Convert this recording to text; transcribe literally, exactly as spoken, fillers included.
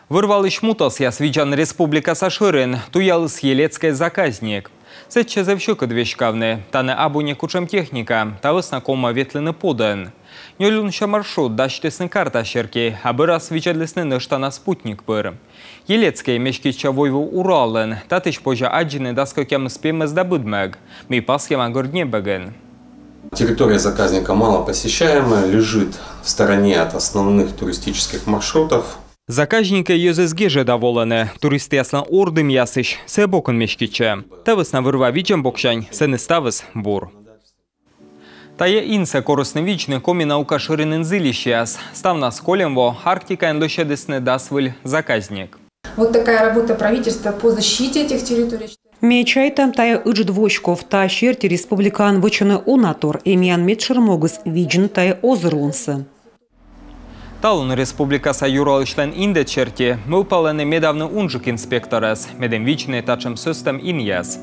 Вӧр-валысь мутасъяс видзан республикаса шӧрин туяліс Елецкӧй заказник. Сэтчӧ зэв сьӧкыд веськавны. Тані абу некутшӧм техника, та вӧсна ковмӧ ветлыны подӧн. Нёльлунся маршрут дасьтісны карта серти, а бӧрас видзӧдлісны нӧшта на спутник пыр. Елецкӧй меститчӧ Войвыв Уралын, татысь позьӧ аддзыны дас кӧкъямыс пемӧс да быдмӧг, мый пасйӧма гӧрд небӧгын. Территория заказника мало посещаемая, лежит в стороне от основных туристических маршрутов. Заказникӧ йӧзыс гежӧда волӧны, туристъяслӧн ордымъясысь сійӧ бокын меститчӧ. Та вӧсна вӧр-ва видзӧм боксянь сэні ставыс бур. Тайӧ инсӧ корисны видзны Коми наука шӧринын зільысьяс. Ставнас кольӧм во Арктикаын лӧсьӧдісны дас выль заказник. Вот такая работа правительства по защите этих территорий. Ми чайтам, тайӧ ыджыд воськов, та серти республикаын вӧчӧны уна тор, и миян медшӧр могыс видзны тайӧ озырлунсӧ. Талун республикаса юралысьлӧн индӧд серти мӧвпалӧны медавны унджык инспекторӧс, медым видзны татшӧм сӧстӧм инъяс.